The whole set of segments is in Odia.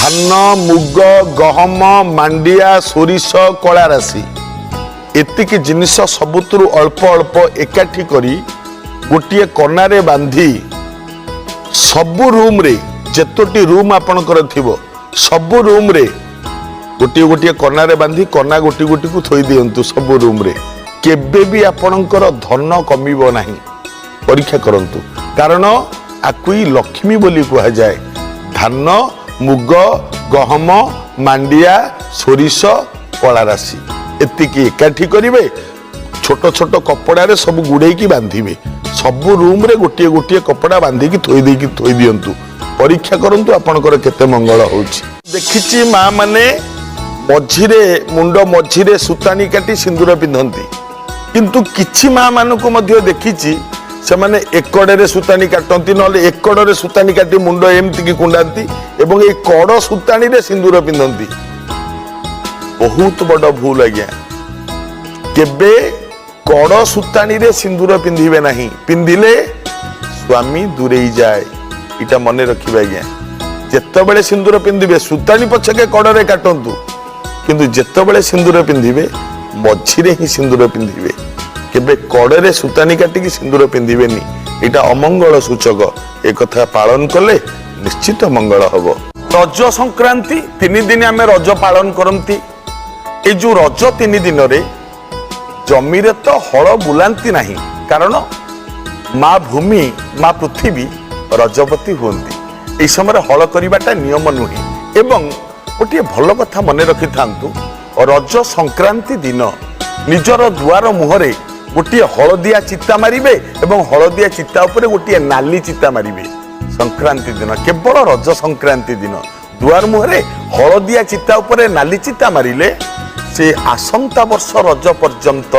ଧାନ, ମୁଗ, ଗହମ, ମାଣ୍ଡିଆ, ସୋରିଷ, କଳା ରାଶି, ଏତିକି ଜିନିଷ ସବୁଥିରୁ ଅଳ୍ପ ଅଳ୍ପ ଏକାଠି କରି ଗୋଟିଏ କନାରେ ବାନ୍ଧି ସବୁ ରୁମ୍ରେ, ଯେତୋଟି ରୁମ୍ ଆପଣଙ୍କର ଥିବ, ସବୁ ରୁମ୍ରେ ଗୋଟିଏ ଗୋଟିଏ କନାରେ ବାନ୍ଧି କନା ଗୋଟି ଗୋଟିକୁ ଥୋଇ ଦିଅନ୍ତୁ ସବୁ ରୁମ୍ରେ। କେବେ ବି ଆପଣଙ୍କର ଧନ କମିବ ନାହିଁ, ପରୀକ୍ଷା କରନ୍ତୁ। କାରଣ ଆକୁ ହିଁ ଲକ୍ଷ୍ମୀ ବୋଲି କୁହାଯାଏ। ଧାନ, ମୁଗ, ଗହମ, ମାଣ୍ଡିଆ, ସୋରିଷ, କଳା ରାଶି, ଏତିକି ଏକାଠି କରିବେ, ଛୋଟ ଛୋଟ କପଡ଼ାରେ ସବୁ ଗୁଡ଼େଇକି ବାନ୍ଧିବେ। ସବୁ ରୁମ୍ରେ ଗୋଟିଏ ଗୋଟିଏ କପଡ଼ା ବାନ୍ଧିକି ଥୋଇ ଦେଇକି ଥୋଇ ଦିଅନ୍ତୁ। ପରୀକ୍ଷା କରନ୍ତୁ ଆପଣଙ୍କର କେତେ ମଙ୍ଗଳ ହେଉଛି। ଦେଖିଛି ମା ମାନେ ମଝିରେ, ମୁଣ୍ଡ ମଝିରେ ସୂତାନି କାଟି ସିନ୍ଦୁର ପିନ୍ଧନ୍ତି। କିନ୍ତୁ କିଛି ମା ମାନଙ୍କୁ ମଧ୍ୟ ଦେଖିଛି, ସେମାନେ ଏକଡ଼ରେ ସୂତାନି କାଟନ୍ତି, ନହେଲେ ଏକଡ଼ରେ ସୂତାନି କାଟି ମୁଣ୍ଡ ଏମିତିକି କୁଣ୍ଡାନ୍ତି ଏବଂ ଏଇ କଡ଼ ସୂତାଣିରେ ସିନ୍ଦୁର ପିନ୍ଧନ୍ତି। ବହୁତ ବଡ଼ ଭୁଲ ଆଜ୍ଞା। କେବେ କଡ଼ ସୂତାଣିରେ ସିନ୍ଦୁର ପିନ୍ଧିବେ ନାହିଁ। ପିନ୍ଧିଲେ ସ୍ୱାମୀ ଦୂରେଇ ଯାଏ, ଏଇଟା ମନେ ରଖିବେ ଆଜ୍ଞା। ଯେତେବେଳେ ସିନ୍ଦୁର ପିନ୍ଧିବେ, ସୂତାଣି ପଛକେ କଡ଼ରେ କାଟନ୍ତୁ, କିନ୍ତୁ ଯେତେବେଳେ ସିନ୍ଦୁର ପିନ୍ଧିବେ, ମଝିରେ ହିଁ ସିନ୍ଦୁର ପିନ୍ଧିବେ। କେବେ କଡ଼ରେ ସୂତାନି କାଟିକି ସିନ୍ଦୁର ପିନ୍ଧିବେନି, ଏଇଟା ଅମଙ୍ଗଳ ସୂଚକ। ଏ କଥା ପାଳନ କଲେ ନିଶ୍ଚିତ ମଙ୍ଗଳ ହବ। ରଜ ସଂକ୍ରାନ୍ତି 3 ଦିନ ଆମେ ରଜ ପାଳନ କରନ୍ତି। ଏଇ ଯୋଉ ରଜ 3 ଦିନରେ ଜମିରେ ତ ହଳ ବୁଲାନ୍ତି ନାହିଁ, କାରଣ ମା ଭୂମି, ମା ପୃଥିବୀ ରଜବତୀ ହୁଅନ୍ତି। ଏହି ସମୟରେ ହଳ କରିବାଟା ନିୟମ ନୁହେଁ। ଏବଂ ଗୋଟିଏ ଭଲ କଥା ମନେ ରଖିଥାନ୍ତୁ, ରଜ ସଂକ୍ରାନ୍ତି ଦିନ ନିଜର ଦୁଆର ମୁହଁରେ ଗୋଟିଏ ହଳଦିଆ ଚିତା ମାରିବେ ଏବଂ ହଳଦିଆ ଚିତା ଉପରେ ଗୋଟିଏ ନାଲି ଚିତା ମାରିବେ। ସଂକ୍ରାନ୍ତି ଦିନ, କେବଳ ରଜ ସଂକ୍ରାନ୍ତି ଦିନ ଦୁଆର ମୁହଁରେ ହଳଦିଆ ଚିତା ଉପରେ ନାଲି ଚିତା ମାରିଲେ ସେ ଆସନ୍ତା ବର୍ଷ ରଜ ପର୍ଯ୍ୟନ୍ତ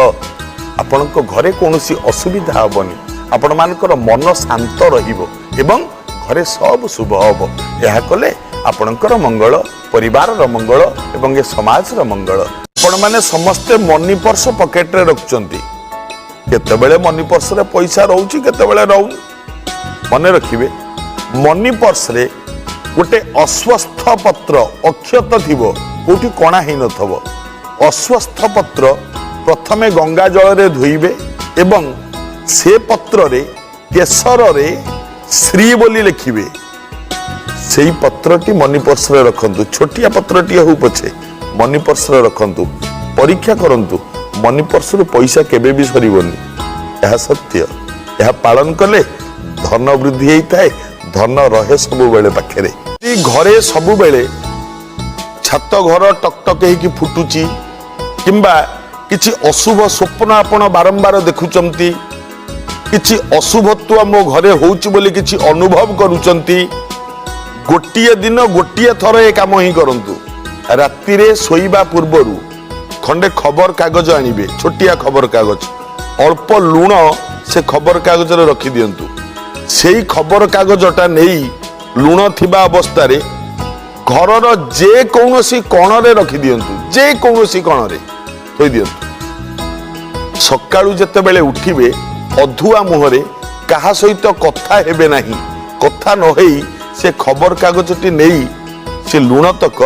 ଆପଣଙ୍କ ଘରେ କୌଣସି ଅସୁବିଧା ହେବନି, ଆପଣମାନଙ୍କର ମନ ଶାନ୍ତ ରହିବ ଏବଂ ଘରେ ସବୁ ଶୁଭ ହେବ। ଏହା କଲେ ଆପଣଙ୍କର ମଙ୍ଗଳ, ପରିବାରର ମଙ୍ଗଳ ଏବଂ ଏ ସମାଜର ମଙ୍ଗଳ। ଆପଣମାନେ ସମସ୍ତେ ମନି ପର୍ସ ପକେଟରେ ରଖୁଛନ୍ତି। କେତେବେଳେ ମନି ପର୍ସରେ ପଇସା ରହୁଛି, କେତେବେଳେ ରହୁନି। ମନେ ରଖିବେ, ମନି ପର୍ସରେ ଗୋଟେ ଅଶ୍ୱତ୍ଥ ପତ୍ର, ଅକ୍ଷତ ଥିବ, କୋଉଠି କଣା ହେଇନଥିବ। ଅଶ୍ୱତ୍ଥ ପତ୍ର ପ୍ରଥମେ ଗଙ୍ଗା ଜଳରେ ଧୋଇବେ ଏବଂ ସେ ପତ୍ରରେ କେଶରରେ ଶ୍ରୀ ବୋଲି ଲେଖିବେ। ସେଇ ପତ୍ରଟି ମନି ପର୍ସରେ ରଖନ୍ତୁ। ଛୋଟିଆ ପତ୍ରଟିଏ ହଉ ପଛେ ମନି ପର୍ସରେ ରଖନ୍ତୁ। ପରୀକ୍ଷା କରନ୍ତୁ, ମନି ପର୍ସରୁ ପଇସା କେବେ ବି ସରିବନି। ଏହା ସତ୍ୟ। ଏହା ପାଳନ କଲେ ଧନ ବୃଦ୍ଧି ହେଇଥାଏ, ଧନ ରହେ ସବୁବେଳେ ପାଖରେ। ଯଦି ଘରେ ସବୁବେଳେ ଛାତ ଘର ଟକ୍ ଟକ୍ ହେଇକି ଫୁଟୁଛି କିମ୍ବା କିଛି ଅଶୁଭ ସ୍ୱପ୍ନ ଆପଣ ବାରମ୍ବାର ଦେଖୁଛନ୍ତି, କିଛି ଅଶୁଭତ୍ୱ ମୋ ଘରେ ହଉଛି ବୋଲି କିଛି ଅନୁଭବ କରୁଛନ୍ତି, ଗୋଟିଏ ଦିନ ଗୋଟିଏ ଥର ଏ କାମ ହିଁ କରନ୍ତୁ। ରାତିରେ ଶୋଇବା ପୂର୍ବରୁ ଖଣ୍ଡେ ଖବର କାଗଜ ଆଣିବେ, ଛୋଟିଆ ଖବର କାଗଜ, ଅଳ୍ପ ଲୁଣ ସେ ଖବର କାଗଜରେ ରଖିଦିଅନ୍ତୁ। ସେଇ ଖବର କାଗଜଟା ନେଇ ଲୁଣ ଥିବା ଅବସ୍ଥାରେ ଘରର ଯେକୌଣସି କଣରେ ରଖିଦିଅନ୍ତୁ, ଯେକୌଣସି କଣରେ ଥୋଇ ଦିଅନ୍ତୁ। ସକାଳୁ ଯେତେବେଳେ ଉଠିବେ, ଅଧୁଆ ମୁହଁରେ କାହା ସହିତ କଥା ହେବେ ନାହିଁ। କଥା ନ ହେଇ ସେ ଖବର କାଗଜଟି ନେଇ ସେ ଲୁଣତକ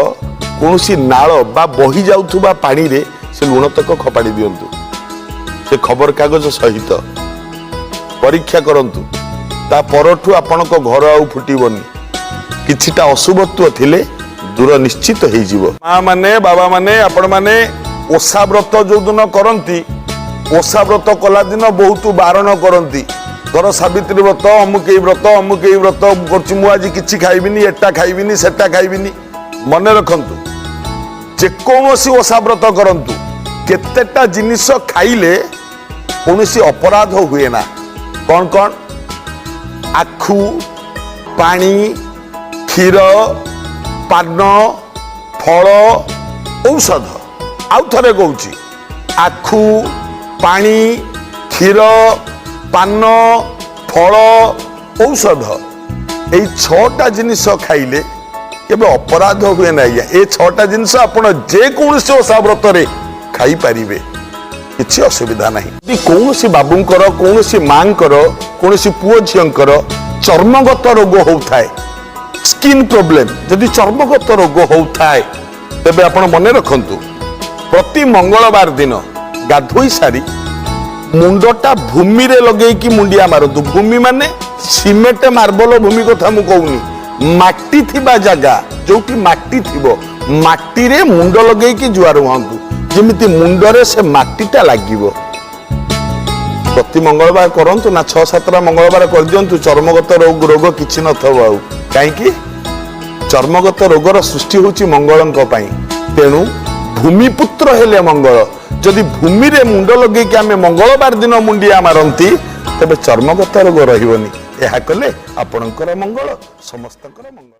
କୌଣସି ନାଳ ବା ବହି ଯାଉଥିବା ପାଣିରେ ସେ ଲୁଣତକ ଫୋପାଡ଼ି ଦିଅନ୍ତୁ ସେ ଖବର କାଗଜ ସହିତ। ପରୀକ୍ଷା କରନ୍ତୁ, ତା ପରଠୁ ଆପଣଙ୍କ ଘର ଆଉ ଫୁଟିବନି। କିଛିଟା ଅଶୁଭତ୍ୱ ଥିଲେ ଦୂର ନିଶ୍ଚିତ ହେଇଯିବ। ମା ମାନେ, ବାବା ମାନେ, ଆପଣମାନେ ଓଷା ବ୍ରତ ଯୋଉଦିନ କରନ୍ତି, ଓଷା ବ୍ରତ କଲା ଦିନ ବହୁତ ବାରଣ କରନ୍ତି। ଧର ସାବିତ୍ରୀ ବ୍ରତ, ଅମୁକେଇ ବ୍ରତ, ଅମୁକେଇ ବ୍ରତ କରୁଛି ମୁଁ, ଆଜି କିଛି ଖାଇବିନି, ଏଟା ଖାଇବିନି, ସେଟା ଖାଇବିନି। ମନେ ରଖନ୍ତୁ, ଯେକୌଣସି ଓଷା ବ୍ରତ କରନ୍ତୁ, କେତେଟା ଜିନିଷ ଖାଇଲେ କୌଣସି ଅପରାଧ ହୁଏ ନା। କଣ କଣ? ଆଖୁ, ପାଣି, କ୍ଷୀର, ପାନ, ଫଳ, ଔଷଧ। ଆଉ ଥରେ କହୁଛି, ଆଖୁ, ପାଣି, କ୍ଷୀର, ପାନ, ଫଳ, ଔଷଧ, ଏଇ 6ଟା ଜିନିଷ ଖାଇଲେ କେବେ ଅପରାଧ ହୁଏ ନା ଆଜ୍ଞା। ଏ 6ଟା ଜିନିଷ ଆପଣ ଯେକୌଣସି ଓଷା ବ୍ରତରେ ଖାଇପାରିବେ, କିଛି ଅସୁବିଧା ନାହିଁ। ଯଦି କୌଣସି ବାବୁଙ୍କର, କୌଣସି ମାଙ୍କର, କୌଣସି ପୁଅ ଝିଅଙ୍କର ଚର୍ମଗତ ରୋଗ ହଉଥାଏ, ସ୍କିନ୍ ପ୍ରୋବ୍ଲେମ, ଯଦି ଚର୍ମଗତ ରୋଗ ହଉଥାଏ, ତେବେ ଆପଣ ମନେ ରଖନ୍ତୁ, ପ୍ରତି ମଙ୍ଗଳବାର ଦିନ ଗାଧୋଇ ସାରି ମୁଣ୍ଡଟା ଭୂମିରେ ଲଗେଇକି ମୁଣ୍ଡିଆ ମାରନ୍ତୁ। ଭୂମି ମାନେ ସିମେଣ୍ଟ ମାର୍ବଲ ଭୂମି କଥା ମୁଁ କହୁନି। ମାଟି ଥିବା ଜାଗା, ଯୋଉଠି ମାଟି ଥିବ, ମାଟିରେ ମୁଣ୍ଡ ଲଗେଇକି ଜୁହାର ହୁଅନ୍ତୁ, ଯେମିତି ମୁଣ୍ଡରେ ସେ ମାଟିଟା ଲାଗିବ। ପ୍ରତି ମଙ୍ଗଳବାର କରନ୍ତୁ ନା, 6-7ଟା ମଙ୍ଗଳବାର କରିଦିଅନ୍ତୁ, ଚର୍ମଗତ ରୋଗ କିଛି ନଥିବ ଆଉ। କାହିଁକି? ଚର୍ମଗତ ରୋଗର ସୃଷ୍ଟି ହେଉଛି ମଙ୍ଗଳଙ୍କ ପାଇଁ। ତେଣୁ ଭୂମିପୁତ୍ର ହେଲେ ମଙ୍ଗଳ। ଯଦି ଭୂମିରେ ମୁଣ୍ଡ ଲଗେଇକି ଆମେ ମଙ୍ଗଳବାର ଦିନ ମୁଣ୍ଡିଆ ମାରନ୍ତି, ତେବେ ଚର୍ମଗତ ରୋଗ ରହିବନି। ଏହା କଲେ ଆପଣଙ୍କର ମଙ୍ଗଳ, ସମସ୍ତଙ୍କର ମଙ୍ଗଳ।